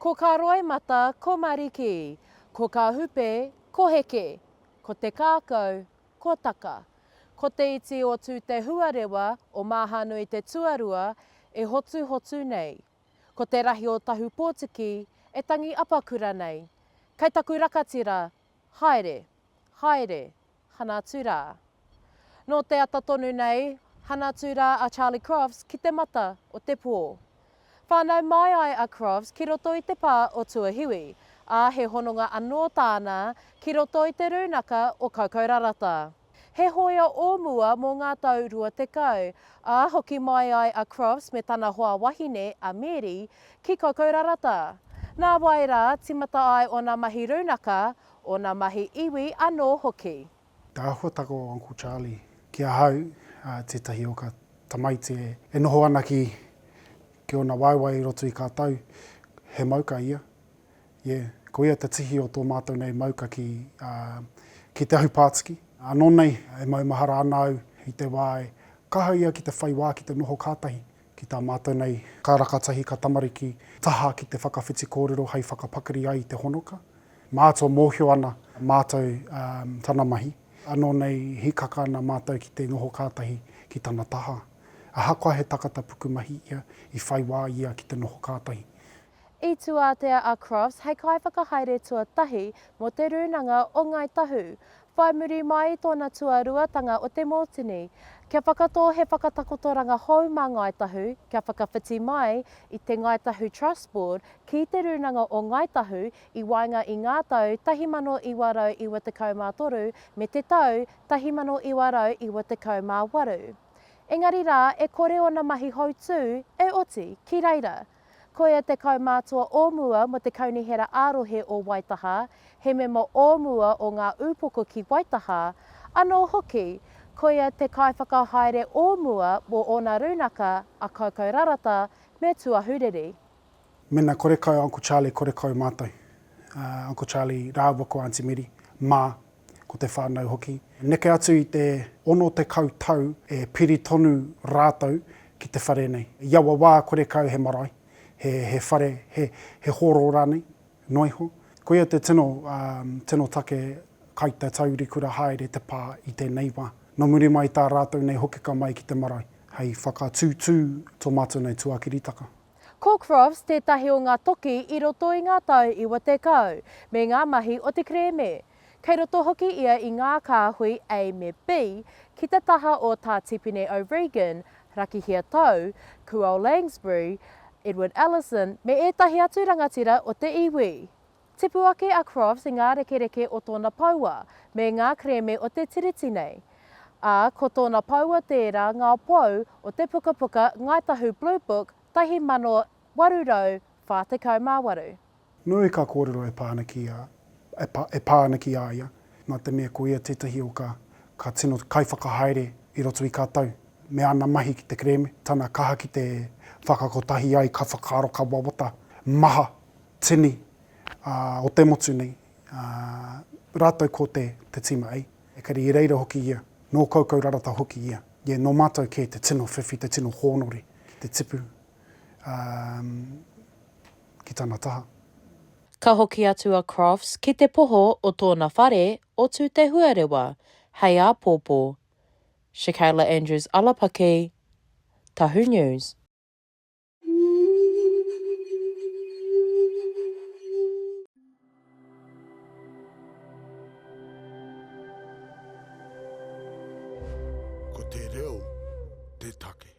Ko kā roimata ko Mariki, ko kā hupe ko Heke, ko te kākau ko Taka. Ko te iti o Tūtehuarewa o Māhānui te tuarua e hotuhotu nei. Ko te rahi o Tahupōtiki e tangi apakura nei. Kei taku rakatira, haere, haere, hana atu rā. Nō te ata tonu nei, hana atu rā a Charlie Crofts ki te mata o te pō. Whānau mai ai a Crofts ki roto i te pā o Tuahiwi, ā, he hononga anō tāna ki roto i te rūnaka o Kaukaurarata. He hōia o mua mō ngā tau 20, ā, hoki mai ai a Crofts me tana hoa wahine, a Meri, ki Kaukaurarata. Nāwai rā, tīmata ai ōna mahi rūnaka, ōna mahi iwi anō hoki. Te āhuataka o Uncle Charlie ki ahau, tētahi o ka tamaiti e noho ana ki ki ōna waewae i roto i kā tau, he mauka ia. Yeah, ko ia te tihi o tō mātou nei mauka ki, ki Te Ahu Pātiki. Anō nei, e maumahara ana au i te wā e kaha ia ki te whai wā ki te noho kātahi ki tā mātou nei ka rakatahi, ka tamariki taha ki te whakawhiti kōrero hei whakapakari ai i te honoka. Mātua mōhio ana mātou tana mahi, anō nei hīkaka ana mātou ki te noho kātahi ki tana taha. Ahakoa he takata pukumahi ia, i whai wā ia ki te noho kātahi. I tūātea a Crofts hei kaiwhakahaere tuatahi mō Te Rūnanga o Ngāi Tahu, whai muri mai i tōna tuaruatanga o te mōtini, kia whakatō he whakatakotoranga hou mā Ngāi Tahu kia whakawhiti mai i te Ngāi Tahu Trust Board ki Te Rūnanga o Ngāi Tahu i waenga i ngā tau 1993 me te tau 1998. Engari rā e kore ōna mahi hautū e oti ki reira. Koia te kaumātua o mua mō te Kaunihera ā-Rohe o Waitaha, he mema o mua o Ngā Ūpoko ki Waitaha, anō hoki, koia te kaiwhakahaere o mua mō ōna rūnaka a Kaukau-rarata me Tuahuriri. Mena korekau Uncle Charlie korekau mātou. Uncle Charlie rāua ko Aunty Meri, mā, ko te whānau hoki. Neke atu i te 60 tau e piri tonu rātou ki te whare nei. I aua wā korekau he marae, he, he whare, he, he hōro rānei, noa iho. Koia te tino, tino take kai te taurikura haere te pā i tēnei wā. Nō muri mai tā rātou nei hokika mai ki te marae, hei whakatūtū tō mātou nei tuakiritaka. Ko Crofts tētahi o ngā toki i roto i ngā tau 90 me ngā mahi o te kerēme. Kei roto hoki ia i ngā kāhui A me B ki te taha o Tā Tipene O'Regan, Rakihia Tau, Kuao Langsbury, Edward Ellison me ētahi atu rangatira o te iwi. Tipu ake a Crofts i ngā rekereke o tōna poua me ngā kerēme o te tiriti nei. Ā, ko tōna poua tērā ngā pou o te pukapuka Ngāi Tahu Blue Book 1848. Nui ka kōrero e pā ana ki a, e pā, e pā ana ki a ia, nā te mea ko ia tētahi o ka, ka tino kaiwhakahaere i roto i kā tau, me ana mahi ki te kerēme, tana kaha ki te whakakotahi ai ka whakaaro, ka wawata maha, tini, ā, o te motu nei, ā, rātou ko te, te tīma A. Ekari i reira hoki ia, nō koukou rarata hoki ia. Yeah, nō mātou kē te tino whiwhi, te tino hōnore ki te tipu, ā, ki tana taha. Ka hoki atu a Crofts ki te poho o tōna whare o Tūtehuarewa hei āpōpō. Shakayla Andrews Alapaki, Tahu News. Ko te reo te take.